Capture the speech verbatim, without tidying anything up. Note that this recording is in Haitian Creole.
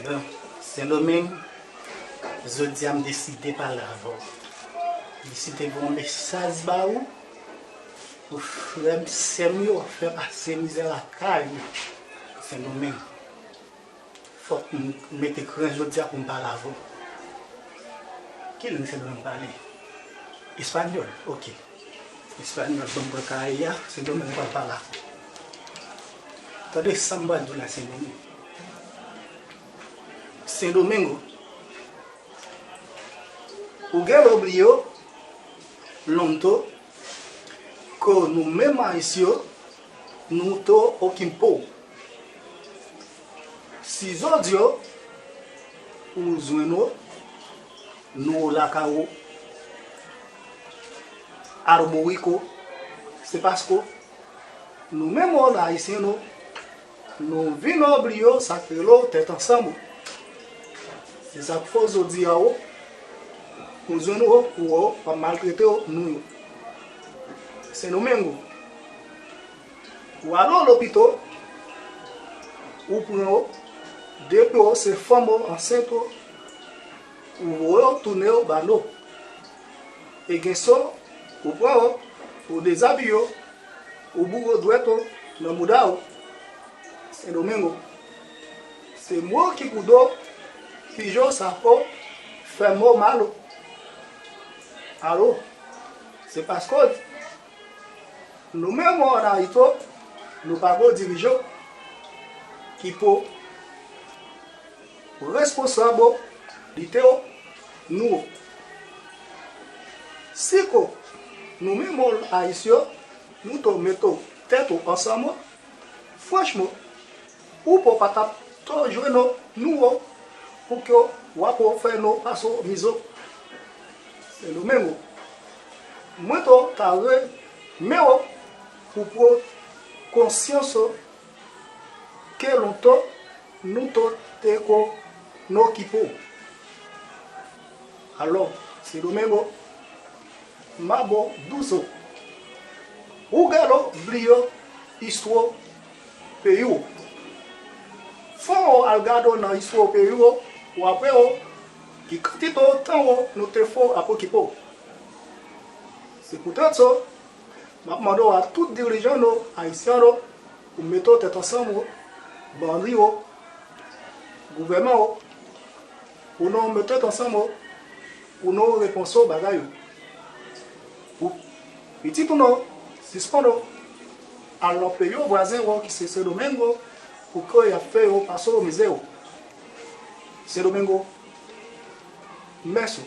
Bon, Sendomeng, jodi a m deside pale avè w. M deside voye yon mesaj ba ou, pou frè m, sè m yo ap fè pase mizè lakay yo. Sendomeng, fòk m mete kren jodi a pou m pale avè w. Kilè Sendomeng pale? Espanyòl, oke. Espanyòl, ban m pran kay la, Sendomeng pral pale avè w. Tande sa m pral di w la, Sendomeng. Sendomengo, ou gen lè w bliye w, lonto, ke nou menm Ayisyen, nou te okipe w. Si jodi a ou jwenn ou, nou lakay ou, Arboriko, se paske nou menm Ayisyen nou, nou vin obliye sa k rele tèt ansanm. Se sa k fè jodi a ou, ou jwenn ou, ou, ou ap maltrete nou yo. Sendomengo, ou ale lopito, ou pran ou, depi ou se fanm ou ansent ou, ou voye ou tounen ou ba nou. E gen so, ou pran ou, ou dezabiye ou, ou boure dwèt ou nan mouda ou. Sendomengo, se mou ki kou do, ki jo sa po, fè mou mal ou. Alo, se paske nou menm an Ayiti, nou pa gen dirijan ki pou responsab lite nou. Si ke nou menm Ayisyen, nou te mete tèt ou ansanm, franchman, ou pa t ap to jwenn nou pou ke w ap fè nou pase mizè. Sendomengo, mwen te ta renmen ou pou pran konsyans ke lontan nou te, te konn okipe w. Alò, Sendomengo, m ap ba w douz an. Ou gen lè w bliye istwa peyi w. Fò w al gade nan istwa peyi w, w ap wè ki kantite tan w nou te fè ap okipe w. Se poutèt sa, m ap mande w a tout dirijan nou, Ayisyen nou, pou mete tèt ansanm, bandi yo, gouvènman yo, pou nou mete tèt ansanm, pou nou repanse bagay yo. Pou pitit nou, sispann al nan peyi vwazen yo, ki se Sendomengo, pou ke y ap fè yo pase mizè yo. Sendomengo, mèsi.